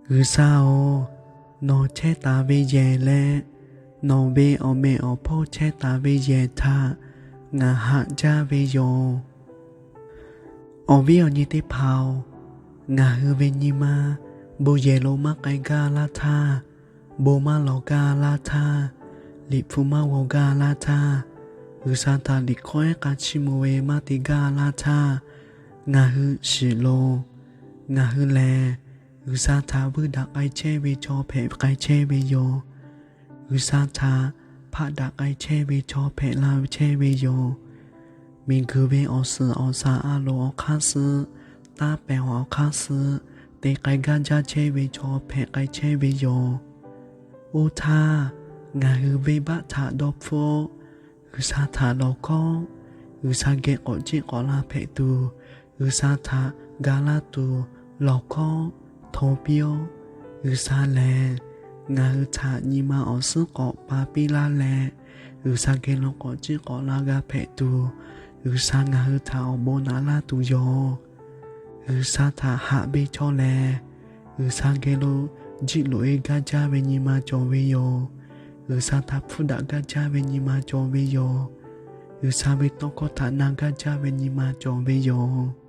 G'uiˬsha-oˬ, nawˬ chehˇ taˍ ve yehˬ leh nawˬ ve awˬ meꞈ awˬ hponˇ chehˇ taˍ ve yehˬ htaꞈ ngaˬ haꞈ jaˇ ve yoˬ. Awˬ viˉ awˬ nyi teˇ hpaˍ-oˬ, ngaˬ hui ve nyi ma bon yehˬ lo maˇ k'ai gaˇ laˇ htaˇ, bon maˇ lawˬ gaˇ laˇ htaˇ, liꞈ hpu maˇ g'aw gaˇ laˇ htaˇ, G'uiˬsha htaꞈ liꞈ hkawˇ ehˉ k'a chiˇ mvuh ve maˇ te gaˇ laˇ htaˇ, ngaˬ hui shiˍ loˬ. Ngaˬ hui lehˬ, G'uiˬsha htaꞈ vuiˇ daꞈ k'ai chehˇ ve chaw hpehꞈ k'ai chehˇ ve yoˬ. G'uiˬsha htaꞈ hpaˆ daꞈ k'ai chehˇ ve chaw hpehꞈ la chehˇ ve yoˬ. Miˬguiˬ ve awˬ suhˍ awˬ shaˍ a loˍ awˬ hk'aˇ suh, taˇ pehˬ awˬ hk'aˇ suh, te k'ai gaˇ jaˇ chehˇ ve chaw hpehꞈ k'ai chehˇ ve yoˬ. Oˇ htaˇ, ngaˬ hui venˇbaˆ htaꞈ dawˇ hpfuhˇ-oˆ. G'uiˬsha htaꞈ lawˬ hkawˉ-oˆ. G'uiˬsha geh k'awꞈ ceˆ k'awꞈ la hpehꞈ tuˬ, G'uiˬsha htaꞈ ga laˇ tuˬ lawˬ hkawˉ-oˆ. Hto piˇ-oˆ. G'uiˬsha lehˬ, ngaˬ hui htaꞈ nyi ma awˬ suhˉ k'awꞈ pa piˇ laˇ leh, G'uiˬsha geh lo k'awꞈ ceˆ k'awꞈ la g'a hpehꞈ tuˬ, G'uiˬsha ngaˬ hui htaꞈ awˬ bon naꞈ laˇ tuˬ yoˬ. G'uiˬsha htaꞈ haꞈ ve chaw lehˬ, G'uiˬsha geh lo jiˆ loꞈ-e gaˇ jaˇ ve nyi ma cawˬ ve yoˬ. G'uiˬsha htaꞈ hpfuhˇ daꞈ gaˇ jaˇ ve nyi ma cawˬ ve yoˬ. G'uiˬsha ve tawˇ hkawˇ htaꞈ na gaˇ jaˇ ve nyi ma cawˬ ve yoˬ.